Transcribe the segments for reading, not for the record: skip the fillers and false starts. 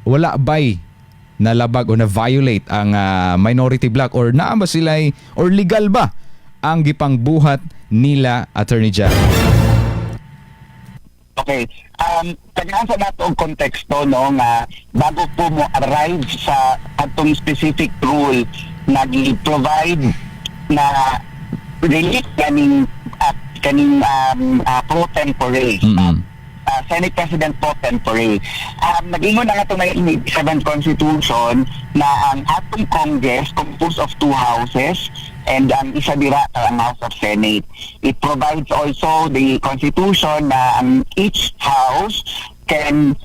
Wala bay nalabag o na-violate ang minority bloc or naa ba sila or legal ba ang gipangbuhat nila, Attorney Jack? Okay. Tagaan sa nato og konteksto, no, nga bago po mo arrive sa atong specific rule na gi-provide na relief kaning pro tempore. Senate President pro tempore. Nag-ingon na nga itong 1987 Constitution na ang atong Congress composed of two houses and ang isa dira kay ang House of Senate. It provides also the Constitution na ang each house can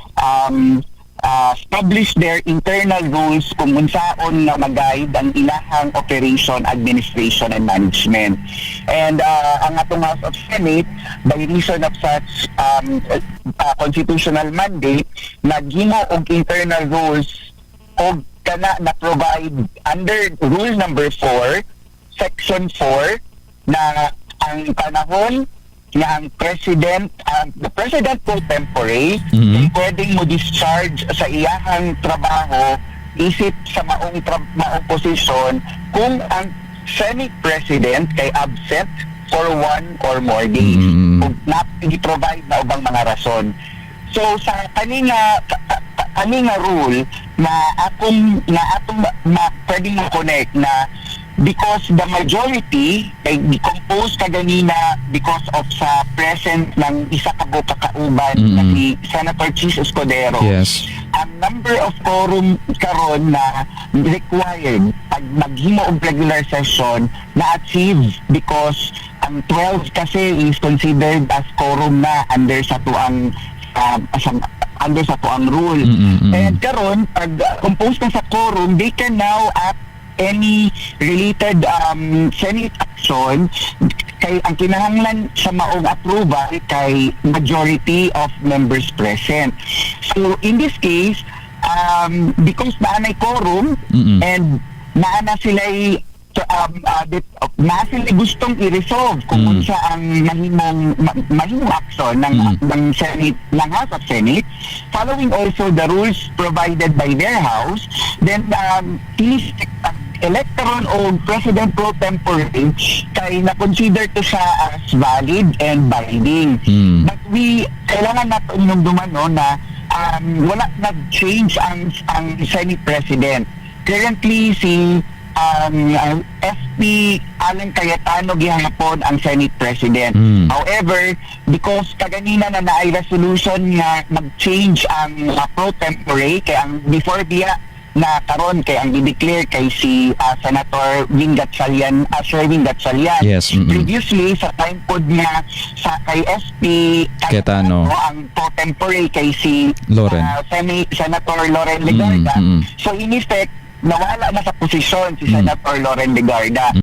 establish their internal rules kung unsaon nga mag-guide ang ilahang operation, administration, and management. And ang atong House of Senate, by reason of such constitutional mandate, naghimo og internal rules og kana na provide under rule number 4, section 4, na ang panahon nga ang president, the president pro tempore, ay pwedeng mo discharge sa iyahang trabaho isip sa maong posisyon kung ang Senate President kay absent for 1 or more days ug na i-provide na ubang mga rason. So sa kani nga rule na atong pwedeng mo connect na because the majority kay compose kaganina because of sa presence ng isa ka buka kauban na si Senator Chiz Escudero. Ang number of quorum karon na required pag maghimo og regular session na achieve because ang 12 kasi is considered as quorum na under sa tuang rule. And karon pag compose na sa quorum, they can now act any related Senate action kay ang kinahanglan sa maong approval kay majority of members present. So in this case, because naa nay quorum and naa na sila'y naa sila gustong i-resolve kung unsa ang mahimong action ng ng Senate, ng House of Senate, following also the rules provided by their house, then please elect karon og president pro tempore kay na-consider to siya as valid and binding. But we kailangan nato inumduman, no, na wala nag-change ang Senate President. Currently si SP Alan Cayetano gihapon ang Senate President. However, because kaganina na naay resolution nga mag-change ang pro tempore kay ang before biya na karon kay ang i-declare kay si Senator Win Gatchalian, Sherwin Gatchalian. Previously sa time pod nga sa kay SP Cayetano. Ang pro tempore kay si Loren. Senator Loren Legarda. So in effect, nawala na sa posisyon si Senator Loren Legarda.